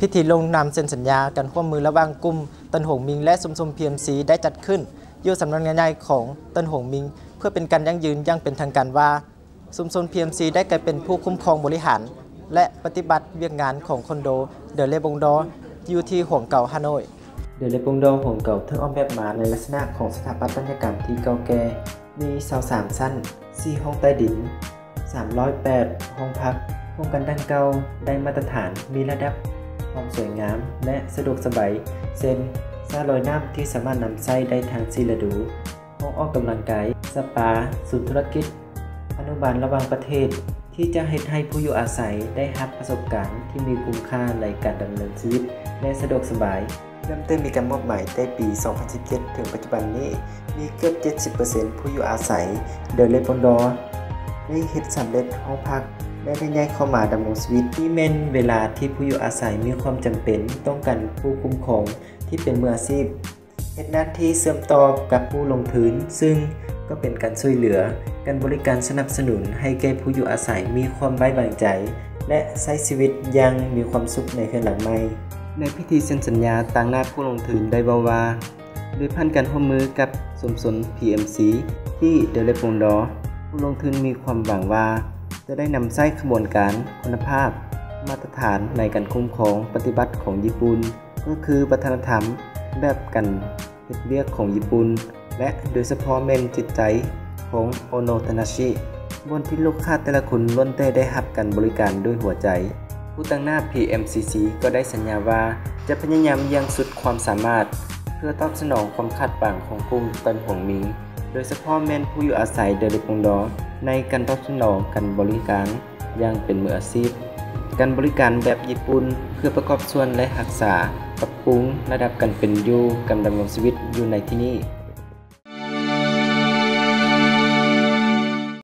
ພິທີລົງນາມເຊັນສັນຍາການຮ່ວມມືລະຫວ່າງກຸ່ມເຕີນຫົງມິງ ແລະ ຊຸມຊົນ ພີເອັມຊີ ໄດ້ຈັດຂຶ້ນຢູ່ສຳນັກງານໃຫຍ່ຂອງເຕີນຫົງມິງ ເພື່ອເປັນການຢັ້ງຢືນຢ່າງເປັນທາງການວ່າ ຊຸມຊົນ ພີເອັມຊີ ໄດ້ກາຍເປັນຜູ້ຄຸ້ມຄອງບໍລິຫານ ແລະ ປະຕິບັດວຽກງານຂອງຄອນໂດ ເດີເລບົງດໍ ຢູ່ທີ່ຫວງເກົ່າ ຮ່າໂນ້ຍ. ເດີເລບົງດໍ ຫວງເກົ່າ ຖືກອອກແບບມາໃນລັກສະນະຂອງສະຖາປັດຕະຍະກຳທີ່ເກົ່າແກ່, ມີຊາວສາມຊັ້ນ, ສີ່ຫ້ອງໃຕ້ດິນ, ສາມຮ້ອຍແປດຫ້ອງພັກ. ໂຄງການດັ່ງກ່າວໄດ້ມາດຕະຖານ, ມີລະດັບຄວາມສວຍງາມ ແລະ ສະດວກສະບາຍ ເຊັ່ນ ສະລອຍນ້ຳທີ່ສາມາດນຳໃຊ້ໄດ້ທັງສີ່ລະດູ, ຫ້ອງອອກກຳລັງກາຍ, ສະປາ, ສູນທຸລະກິດ, ອະນຸບານລະຫວ່າງປະເທດ ທີ່ຈະເຮັດໃຫ້ຜູ້ຢູ່ອາໄສໄດ້ຮັບປະສົບການທີ່ມີຄຸນຄ່າໃນການດຳເນີນຊີວິດ ແລະ ສະດວກສະບາຍ. ເລີ່ມແຕ່ມີການມອບໝາຍແຕ່ປີສອງພັນສິບເຈັດ ເຖິງປັດຈຸບັນນີ້ ມີເກືອບເຈັດສິບເປີເຊັນຜູ້ຢູ່ອາໄສເດີເລບອງດໍ ໄດ້ເຮັດສຳເລັດຫ້ອງພັກ ແລະ ໄດ້ຍ້າຍເຂົ້າມາດຳລົງຊີວິດ. ນີ້ແມ່ນເວລາທີ່ຜູ້ຢູ່ອາໄສມີຄວາມຈຳເປັນຕ້ອງການຜູ້ຄຸ້ມຄອງທີ່ເປັນມືອາຊີບ ເຮັດໜ້າທີ່ເຊື່ອມຕໍ່ກັບຜູ້ລົງທຶນ, ຊຶ່ງກໍເປັນການຊ່ວຍເຫຼືອ, ການບໍລິການສະໜັບສະໜູນໃຫ້ແກ່ຜູ້ຢູ່ອາໄສມີຄວາມໄວ້ວາງໃຈ ແລະ ໃຊ້ຊີວິດຢ່າງມີຄວາມສຸກໃນເຮືອນຫຼັງໃໝ່. ໃນພິທີເຊັນສັນຍາ, ຕາງໜ້າຜູ້ລົງທຶນໄດ້ເວົ້າວ່າ ໂດຍຜ່ານການຮ່ວມມືກັບຊຸມຊົນ ພີເອັມຊີ ທີ່ເດີເລບອງດໍ, ຜູ້ລົງທຶນມີຄວາມຫວັງວ່າຈະໄດ້ນຳໃຊ້ຂະບວນການຄຸນນະພາບມາດຕະຖານໃນການຄຸ້ມຄອງປະຕິບັດຂອງຍີ່ປຸ່ນ, ກໍຄືວັດທະນະທຳແບບການເຮັດວຽກຂອງຍີ່ປຸ່ນ ແລະ ໂດຍສະເພາະແມ່ນຈິດໃຈຂອງໂອໂນຕານາຊິ ບ່ອນທີ່ລູກຄ້າແຕ່ລະຄົນລ້ວນແຕ່ໄດ້ຮັບການບໍລິການດ້ວຍຫົວໃຈ. ຜູ້ຕາງໜ້າ ພີເອັມຊີຊີ ກໍໄດ້ສັນຍາວ່າຈະພະຍາຍາມຢ່າງສຸດຄວາມສາມາດ ເພື່ອຕອບສະໜອງຄວາມຄາດຫວັງຂອງກຸ່ມເຕີນຫົງມິງ, ໂດຍສະເພາະແມ່ນຜູ້ຢູ່ອາໄສເດີເລບອງດໍ ໃນການຕອບສະໜອງການບໍລິການຢ່າງເປັນມືອາຊີບ, ການບໍລິການແບບຍີ່ປຸ່ນ ເພື່ອປະກອບສ່ວນ ແລະ ຮັກສາ, ປັບປຸງລະດັບການເປັນຢູ່, ການດຳລົງຊີວິດຢູ່ໃນທີ່ນີ້.